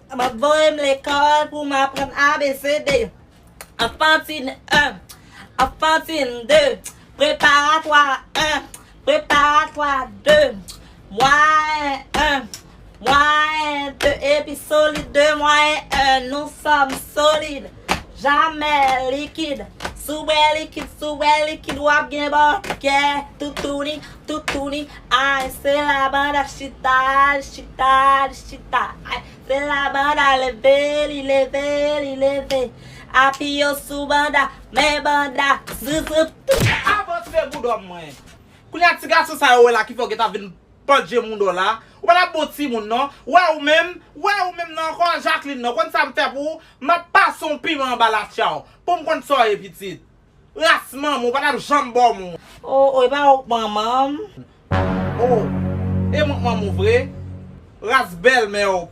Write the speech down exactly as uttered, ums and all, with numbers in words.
M ap voye m lekòl pou m aprann A B C D. Anfantin en, anfantin de, preparatwa en, preparatwa de, mwayen en, mwayen de, epi solid de, mwayen en. Nous sommes solides, jamais likid. Si w bwè likid, si w bwè likid, w ap gen bòkè. Toutouni, toutouni, ay, se la banda chita, chita, chita. Ay, se la banda leve, li leve, li leve. Apiye w sou banda, men banda, zouzout. Avanse boudòm mwen. Kounye a ti gason sa yo wè la ki fè w gentan vin pandje moun w la. Ou pa t ap bon timoun non. Wè ou menm, wè ou menm nan ankò Jacqueline nan. Konn sa m fè pou ou? M ap pase yon piman anba latcha w. Pou m konn sa w ye pitit. Ras manman w pa t ap janm ba w moun. O, o, e pa ou k manman m. O, e mwen k manman w vre? Ras bèlmè w.